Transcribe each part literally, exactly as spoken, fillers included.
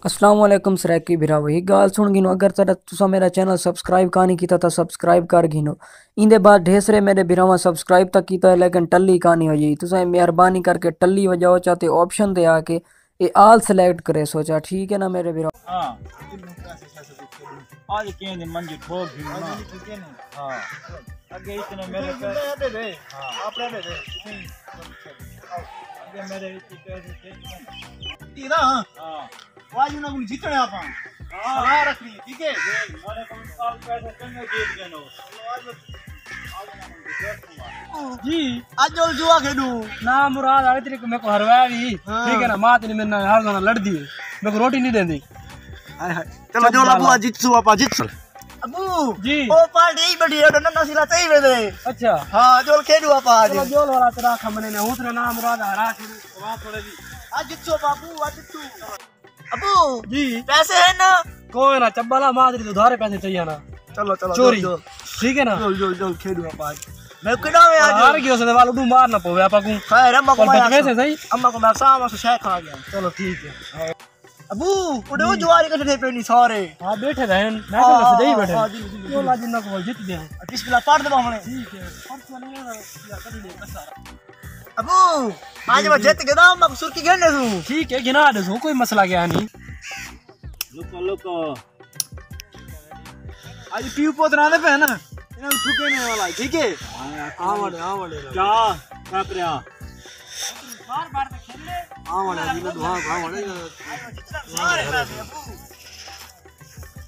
السلام علیکم سرائیکی بھراوو، ہک ڳالھ سُݨ گھنو، اگر تساں میݙا چینل سبسکرائب کائنی کیتا تاں سبسکرائب کر گھنو۔ ایندے بعد ڈھیر سارے میݙے بھراواں سبسکرائب تاں کیتا ہے، لیکن ٹلی کائنی ہوئی۔ تساں مہربانی کر کے ٹلی وڄاؤ چا تے آپشن تے آ کے اے آل سلیکٹ کریسو چا، ٹھیک ہے نا میݙے بھراؤ؟ ہاں۔ آج کہیں دے منجی ٹھوک گھنو نا۔ ہاں۔ اڳے اتنے میݙے پیسے، ہاں۔ اپݨے دے دے۔ اڳے میݙے اتنے پیسے تھے۔ تیرا؟ ہاں۔ واجو نہ کوں جتنے آپاں۔ ہاں۔ صلاح رکھنی، ٹھیک ہے؟ جی، مارے کوں پیسے چنگے جیت گئے نو۔ جی۔ اڄ ول جوا کھیݙوں۔ نا مراد، آ تیرے کوں میکوں ہروایا وی، ہاں۔ ٹھیک ہے نا؟ ماں تیری میݙے نال ہر زمانہ لڑدی ہے، میکوں روٹی نہیں ݙیندی۔ ہائے ہائے۔ چلو، چل جو ابو، بابا۔ اڄ جتسوں آپاں، جتسوں۔ ابو، جی۔ او پارٹی ای بڑی ہے، نہ نسلا چاہی ویندے۔ اچھا۔ ہاں، جول کھیݙوں آپاں اڄ۔ چلو، جول والا تیرا کم نے، ہوں تیرا نام مراد ہرا کھیݙوں۔ واہ، تھوڑے جی۔ اڄ جتسوں بابو، اڄ جتسوں۔ ابو، جی۔ پیسے ہیں نا؟ کوئی نہ، چبالا ماں تیری ادھارے پیسے چاہیے نا۔ چلو، چلو، چوری۔ چلو، چلو۔ ٹھیک ہے نا؟ چلو، چلو، چلو، کھیݙوں آپاں اڄ۔ میں کݙاں وے آ ہار گیو سے ول اڈو مار نہ پوے آپاں کوں۔ خیر، اماں کو پر میں بچ ویسے صحیح۔ اماں کو میں ساہ واسطے شے کھا گیا۔ چلو، ٹھیک ہے۔ ابو، اڈے او جی۔ جواری کٹھے پے نہیں سارے۔ ہاں، بیٹھے رہن۔ میں تو ہاں، دس دے ہی ہاں، بیٹھے۔ ہاں، جی، جی، جی۔ جو لا جنہ کو جت دے۔ بسم اللہ پڑھ دے باونے۔ ٹھیک ہے۔ پرسوں نہیں ہے، یا کر دے، بس سارا۔ ابو، آج جی، میں جی۔ جت گیا، میں سرکی گھن دے سوں۔ ٹھیک ہے، گھنا دے سوں، کوئی مسئلہ کیا نہیں۔ لکو، لکو۔ اڄ پیو پوت رہندے پئے نا، انہاں کوں ٹھکے نہیں والا، ٹھیک ہے؟ آوݨ، آوݨ۔ کیا؟ کیا پریا؟ آوݨ، جی، میں دعا کھاوݨ۔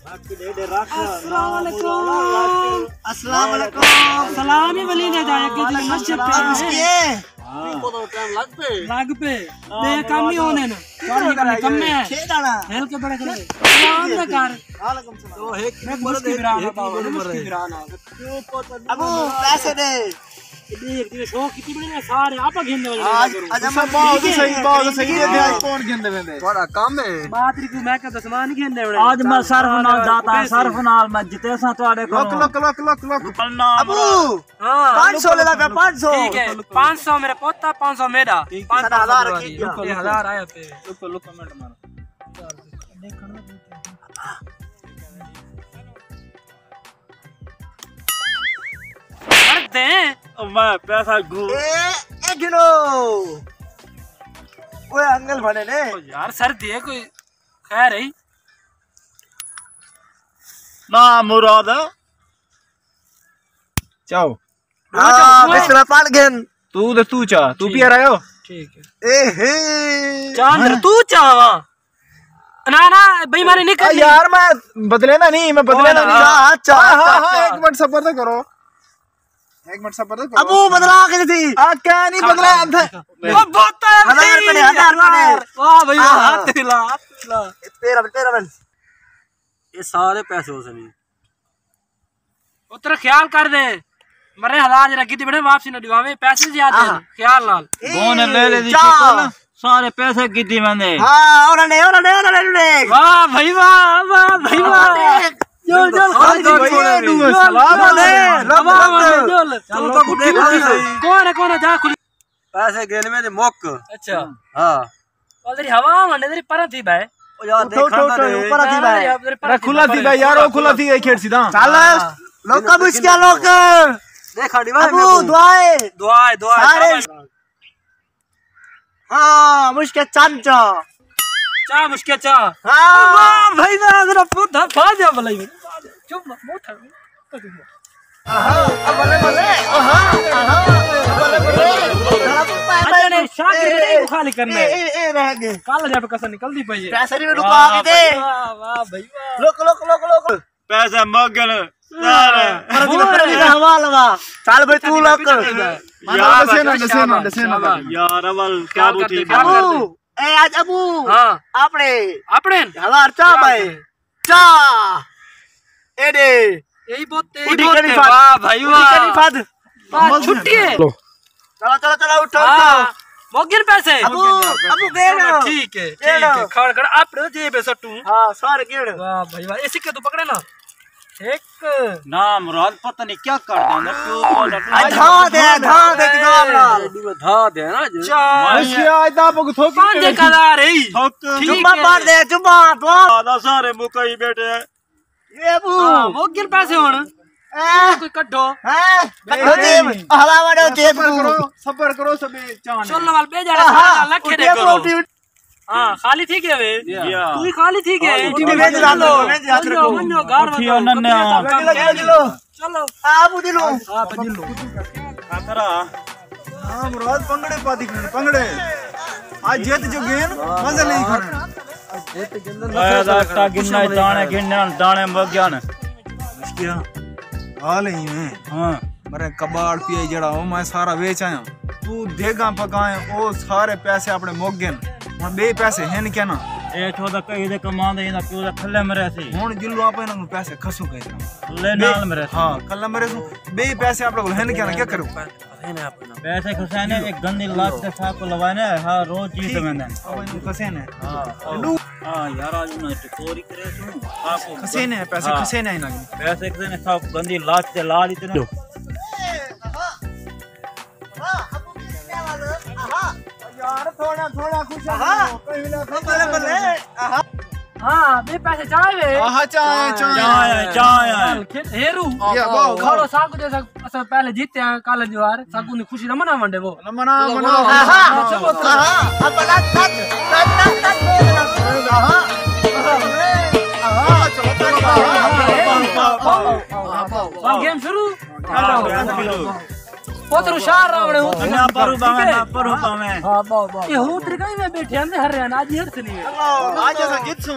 السلام علیکم۔ السلام علیکم۔ سلام ہی ولی نے جائے کہ جی مسجد پہ ہے۔ ہاں۔ لڳ پئے۔ لڳ پئے۔ ہاں، بے کم ہی ہونے نا۔ کم ہے۔ کھیݙݨا۔ ہل کے بڑے کھڑے۔ سلام نہ کر۔ وعلیکم السلام۔ میں مشکی برا نہ پاؤ، مشکی برا نہ۔ ابو، پیسے ݙے۔ دیکھ، دیکھ، شوق کیتی بڑے نے سارے آپ گھن دے۔ آج، آج ہم بہت صحیح، بہت صحیح ہے، آج کون گھن دے ویندے؟ تہاݙا کم ہے۔ بات ری کو میں کہ دسمان گھن دے۔ آج میں صرف نال جاتا، صرف نال میں جتے ساں تہاݙے کولوں۔ لک، لک، لک، لک، لک۔ ابو، ہاں۔ پانچ سو لے لا پیا، پانچ سو۔ ٹھیک ہے، پانچ سو میرا پوتا، پانچ سو میرا۔ ٹھیک ہے۔ پانچ سو ساݙا ہزار رکھی دیا۔ یہ ہزار آیا پہ۔ لک، لک، منٹ مارو۔ کر دیں۔ او میں پیسہ گھو۔ اے، اے گھنو۔ اوئے انگل بھنے نے۔ او یار، سردی ہے، کوئی خیر ہے؟ نا مراد۔ چاؤ۔ ہاں، بسم اللہ پڑھ گھن۔ تو تے تو چا، تو ٹھیک۔ پیا رہے ہو؟ ٹھیک ہے۔ اے ہے۔ چاندر، تو چا وا؟ نا، نا، بے ایمانی نہیں آ کرنی۔ یار، میں بدلے نا نہیں، میں بدلے نا نہیں۔ ہاں، ہاں، اچھا، ہاں، اچھا، ہاں، اچھا۔ ایک منٹ صبر تو کرو۔ ایک منٹ صبر تو کرو۔ ابو بدلا کے تھی۔ آ، کیا نہیں بدلا، اندھا۔ وہ بہت ہے ہزار روپے نے، ہزار روپے نے۔ واہ بھائی، واہ، ہاں۔ ہاتھ ہلا، ہاتھ ہلا۔ تیرہ، تیرہ منٹ۔ یہ سارے پیسے ہو سنی۔ پتر خیال کر دے، مرے ہزار جڑا کیتی بڑے واپسی نہ دیواوے، پیسے زیادہ ہیں، آہا۔ خیال نال۔ گون لے لے دی چا۔ شکل، سارے پیسے کیتی ویندے۔ ہاں، انہاں نے، انہاں نے، انہاں نے۔ واہ بھائی واہ، واہ بھائی واہ۔ جو، جو، ہاں، جو، جو، جو، جو، سلام جو، علیکم۔ جو، جو، جو، چلو، تو کٹھی دیکھو متی۔ صحیح۔ کون ہے، کون ہے، جا کھلی۔ پیسے گھن میں دے مک۔ اچھا۔ ہاں۔ او تیری ہوا آوݨ دے، تیری پرا تھی بھائی۔ او یار، اٹھو، اٹھو، دیکھاں اٹھو، تے۔ اوپر تھی بھائی۔ یار، تیری پرا تھی بھائی، یار، او کھلا تھی، اے کھیڈ سیدھا۔ چل، ہاں۔ لوکاں مشکیا لوک۔ دیکھ، آ ڈیوائے ابو، میکوں۔ دعائے۔ دعائے، دعائے، سارے۔ شاباش۔ ہاں، مشکیا چن چا۔ چا، مشکیا چا۔ ہاں۔ واہ، بھائی، واہ، ذرا پودا پا دیا بھلائی۔ چپ، موٹا۔ آہا، بلے، بلے، آہا، آہا، بلے، بلے۔ اچھا، نہیں، شاکر اے، نہیں، اے، خالی کرنا ہے۔ اے، اے، اے رہ گئے۔ کل جب کسر نکلدی پئی ہے۔ پیسے نہیں، میکوں واہ، پا کے دے۔ بھائی، واہ، واہ، بھائی، واہ۔ لوک، لوک، لوک، لوک۔ پیسے مک گئے سارے۔ پر میرا حوال وا۔ چل بھائی، تو لوک۔ یار، ڈسے نا، ڈسے نا، ڈسے نا۔ یار، اول کیا بوتی؟ ابو، اے اڄ ابو۔ ہاں۔ اپݨے۔ اپݨے؟ ہزار چا بھائی۔ چا۔ اے ݙے۔ یہی بہت، یہی اڈی بہت کری ہے۔ پھد۔ واہ بھائی اڈی واہ۔ کری پھد۔ واہ، چھٹی ہے۔ چلو، چلو، چلو، اٹھو، ہاں۔ اٹھو۔ موگن پیسے۔ ابو، ابو، گیڑ۔ ٹھیک ہے، ٹھیک گیڑ۔ ہے۔ کھڑ، کھڑ، اپݨے جیب سٹوں۔ ہاں، سارے گیڑ۔ واہ بھائی واہ، اے سکے تو پکڑے نا۔ ہک۔ نام مراد پتہ نہیں کیا کر ݙیندا، پیو بولا۔ آ دھا دے، دھا دے جناب نال۔ دھا دے نا جو۔ چار۔ مشیا ادا بگ تھوک پنج۔ ہزار ہی۔ تھوک۔ ٹھیک جمعہ ہے۔ پڑھ دے، جمعہ، دعا۔ آ سارے مکئی بیٹھے ہیں۔ اے ابو۔ ہاں، موگل پیسے ہن۔ ہاں۔ کوئی کڈھو۔ ہاں۔ کڈھو جیب۔ ہلا وڑو جیب صبر کو۔ کرو، صبر کرو سبھی چاہنے۔ چلو وال بے جانا، آہا۔ سارا لکھے دے اٹھے کرو۔ اٹھے۔ ہاں، خالی تھی گئے وے۔ جی ہاں۔ تو ہی خالی تھی گئے۔ خالی تھی گئے۔ ونجو، ونجو، گھر اٹھی ونجو۔ انہاں نے۔ گھر اٹھی ونجو۔ انہاں نے۔ کم کم لگے۔ چلو۔ آپ دلو۔ آپ دلو۔ کھاترا۔ ہاں مراد، پنگڑے پاتی کھڑے، پنگڑے۔ آج جیت جو گین، مزے نہیں کھڑے۔ اے داتا گننا دانے، گننا دانے مگن۔ مشکیا۔ حال ہی میں۔ ہاں۔ مرے کباڑ پیا جڑا ہو، میں سارا ویچ آیا۔ تو دیگاں پکائیں، او سارے پیسے اپنے مک گن۔ ہن بے پیسے ہن کیا نا؟ اے چھوڑا کہیں دے کماندے، انہاں پیو دا کھلے مرے سی۔ ہن جلو آپ انہاں کوں پیسے کھسوں کہیں طرح۔ کھلے نال مرے سی۔ ہاں، کھلے مرے سوں۔ بے پیسے آپ لوگ ہن کیا نا، کیا کرو؟ پیسے کھسینے، ایک گندی لات تے صاحب کو لوائے نے، ہر روز چیز ٹھیک۔ ویندے۔ او بھائی، کھسینے۔ ہاں۔ ڈو۔ ہاں یار، آج انہاں تے چوری کرے سوں۔ آپ کو کھسینے پیسے، ہاں۔ کھسینے انہاں نے۔ پیسے کھسینے، صاحب گندی لات تے لال اتنے۔ یار، تھوڑا، تھوڑا خوش ہو، کہیں نہ کہیں۔ بلے، بلے۔ ہاں، بے پیسے چاہے وے۔ آہا، چاہے، چاہے۔ چاہے، چاہے۔ ہیرو۔ یہ، واہ، واہ۔ کھڑو، ساکوں دے سک-، اساں پہلے جیتے ہیں، کل جو یار، ساکوں دی خوشی نہ مناونڑ ݙیوو۔ نہ مناؤ، مناؤ۔ آہا، آہا، آہا، آہا، بلا تک، تک، تک، تک، آہا، آہا، آہا، چلو، چلو، آہا، آہا، آہا، آہا، آہا۔ گیم شروع؟ ہاں، گیم شروع۔ پتر ہوشیار راوڑے ہوں۔ نہ پرو پاویں، نہ پرو پاویں۔ ہاں، باو، باو۔ یہ ہوں تیرے کہیں میں بیٹھے ہیں، ہر رہنا، آج یہ ہر سے نہیں ہے۔ آج ایسا جتسوں۔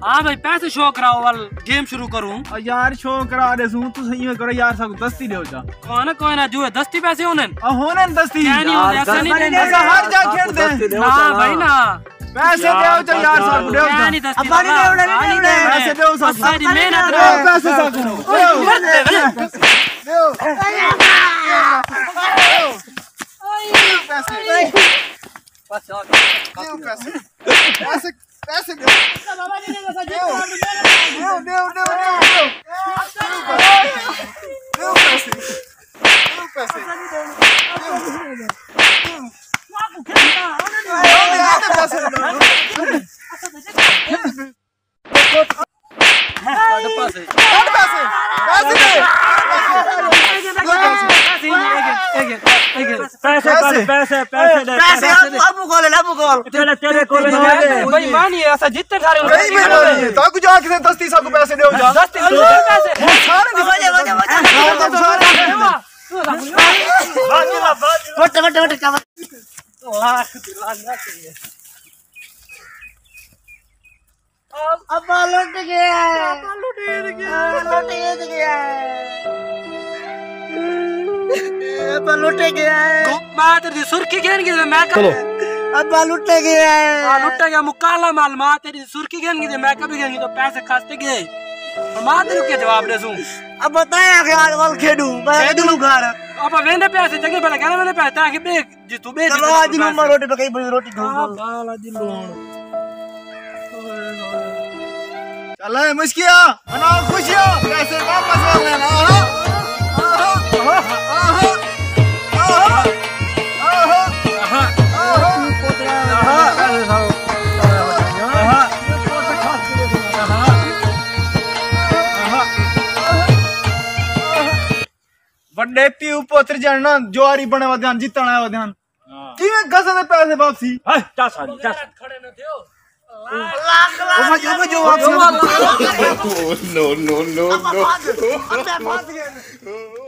ہاں بھائی، پیسے شو کراؤ، ول گیم شروع کروں۔ آ یار، شو کرا دے سوں، تساں ایویں کرو یار، ساکوں دستی ݙیو جا۔ کوئی نہ، کوئی نہ، جو ہے دستی پیسے ہونے۔ آ ہونے دستی۔ کیا نہیں ہوندے، ایسا نہیں ہوندے۔ ایسا ہر جا کھیڈدے۔ نہ بھائی نہ۔ پیسے ݙیو جا یار، ساکوں ݙیو جا۔ کیا نہیں دستی؟ ابا نہیں ݙیوݨے، نہیں ݙیوݨے۔ پیسے ݙیو ساکوں۔ اساں دی محنت ݙیو۔ پیسے ساکوں۔ ݙیو۔ ݙیو۔ پیسے۔ ݙیو پیسے۔ پیسے۔ پیسے۔ پیسے ݙیو۔ ݙیو، ݙیو، ݙیو، ݙیو۔ ݙیو پیسے۔ ݙیو پیسے۔ ݙیو پیسے۔ ݙیو۔ ݙیو پیسے۔ ساڈے پاسے۔ ساڈے پاسے۔ پیسے دے۔ پیسے، پیسے، پیسے، پیسے دے۔ پیسے ابو کول، ابو کول۔ تیرے، تیرے کول نہیں ہے۔ بے ایمانی ہے، اساں جیتے سارے۔ بے ایمانی ہے۔ تاں کجھ آکھ دے دستی ساکوں پیسے ݙیو جا۔ دستی ݙیو پیسے۔ سارے دی وجہ، وجہ، وجہ۔ وٹ، وٹ، وٹ، چاول۔ لاکھ دی لعنت ہے۔ ابا لٹ گیا ہے۔ ابا لٹ گیا ہے۔ ابا لٹ گیا ہے۔ ابا لٹ گیا ہے۔ ماں تیری سرخی گھن گئی تے میں کب-، چلو۔ ابا لٹ گیا ہے۔ ہاں، لٹ گیا، مکالا مال، ماں تیری سرخی گھن گئی تے میں کبھی گھن گئی تو پیسے کھستے گئے۔ ماں تیرے کے جواب دے سوں۔ ابا تاں آکھیا ول کھیڈوں، میں کھیڈوں۔ کھیڈوں گھر۔ ابا ویندے پیسے چنگے بھلے کہنے ویندے پیسے تاں کہ بے جی توں ٻئے چلو، اڄ نوں میں روٹی پکائی، بڑی روٹی کھاؤں۔ ہاں، ٻال اڄ لوݨ۔ چل اے مشکیا، مناؤ خوشیاں، پیسے واپس آ گئے نا۔ آہا، آہا، آہا، آہا، آہا۔ وݙے پیو پتر جݨ نا جواری بݨے ودے ہن، جتݨ آئے ودے ہن۔ ہاں۔ کیویں گھسدے پیسے واپسی؟ ہاں، چا ساری، چا ساری۔ لاکھ، لاکھ۔ او بھائی، او بھائی، جو واپسی۔ نو، نو، نو، نو۔